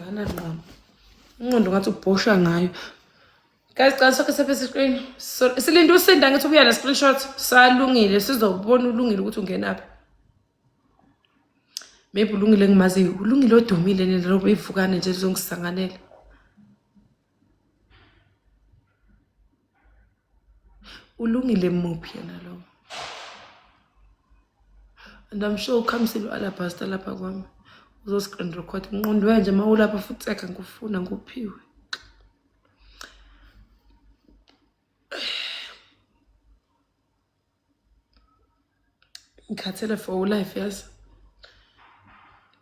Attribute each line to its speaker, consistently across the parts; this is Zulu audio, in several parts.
Speaker 1: Akanangqondo. Ingqondo ngathi ubhosha ngayo. Guys, cela sonke sephe screen. So, silinde usinda ngithi ubuya ne-screenshot. Salungile, sizobona ulungile ukuthi ungenaphi. Maybe ulungile engimaziyo. Ulungile odumile nina lobo ivukane nje lizongisanganela. Ulungile muphi yena lowo? And I'm sure ukhamisile u-alabaster lapha kwami. Uzo-screen record. Ngiqondwe nje uma ulapha futhi seka ngikufuna ngikuphiwe. Ngikhathele for life yazi.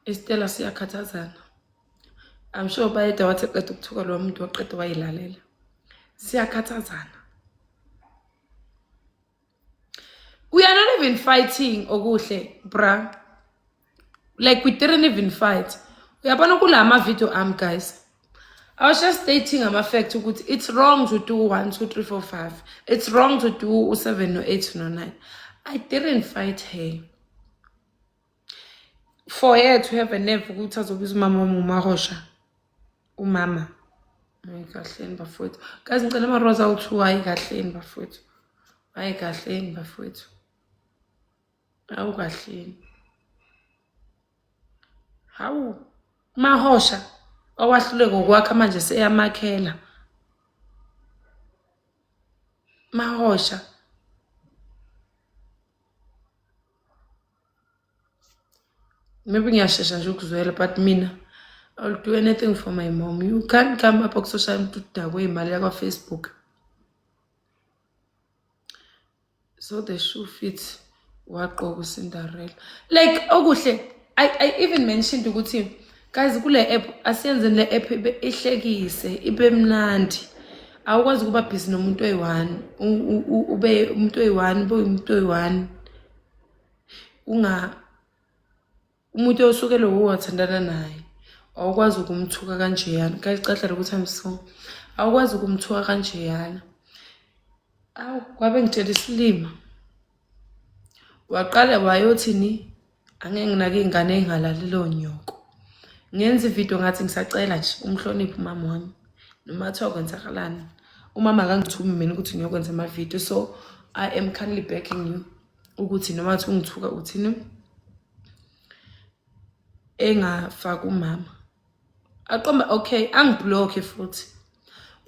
Speaker 1: Isitela siyakhathazana. I'm sure bayeda wathi eqeda ukuthuka lo muntu waqeda wayilalela. Siyakhathazana. We are not even fighting okuhle, bruh. Like we didn't even fight. Uyabona kula ama-video ami guys. I was just stating ama-fact ukuthi it's wrong to do 1, 2, 3, 4, 5. It's wrong to do 7 no 8 no 9. I didn't fight her. For her to have a nerve ukuthi azobiza umama wami uMahosha. Umama. Hayi kahleni bafowethu. Guys ngicela ama-rose awu-2 hayi kahleni bafowethu. Hayi kahleni bafowethu. Hawu kahleni. Hawu Mahosha owahluleka ukwakha manje seyamakhela. Mahosha. Maybe ngiyashesha nje ukuzwela but mina I'll do anything for my mom. You can't come up ku-social media udakwe imali yakwa-Facebook. So the shoe fits wagqoka uCinderella. Like okuhle I even mentioned ukuthi guys kule app asiyenzeni le app ibe ihlekise ibe mnandi. Awukwazi ukuba busy nomuntu oyi-one ube umuntu oyi-one ube umuntu oyi-one unga umuntu osuke lo wathandana naye awukwazi ukumthuka kanjeyana. Guys cahla ukuthi I'm so awukwazi ukumthuka kanjeyana. Awu kwabe ngitshela isilima. Waqala wayothini angeke nginake iy'ngane ey'ngalali leyo nyoko. Ngenza ividiyo ngathi ngisacela nje umhloniphe umama wami. Noma kuthiwa kwenzakalani. Umama akangithumi mina ukuthi ngiyokwenza amavidiyo so I am kindly begging you ukuthi noma kuthiwa ungithuka uthini engafaki umama. Aqomba okay angiblocke futhi.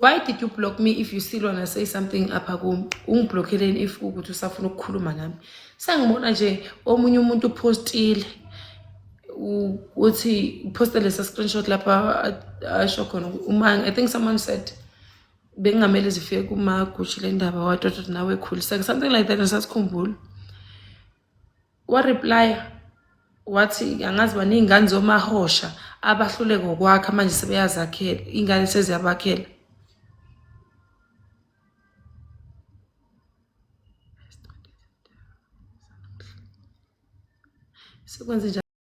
Speaker 1: Why did you block me if you still wanna say something apha kum? Ungiblockeleni if ukuthi usafuna ukukhuluma nami. Sengibona nje omunye umuntu upostile uthi uposte lesa screenshot lapha asho khona uma I think someone said bengingamele zifike kumagushi le ndaba wadoda nawe khuliseka something like that ngisasikhumbula. Wareplya wathi angazi bani iy'ngane zomahosha abahluleka ukwakha manje sebeyazakhela iy'ngane seziyabakhela. Sekwenze njani?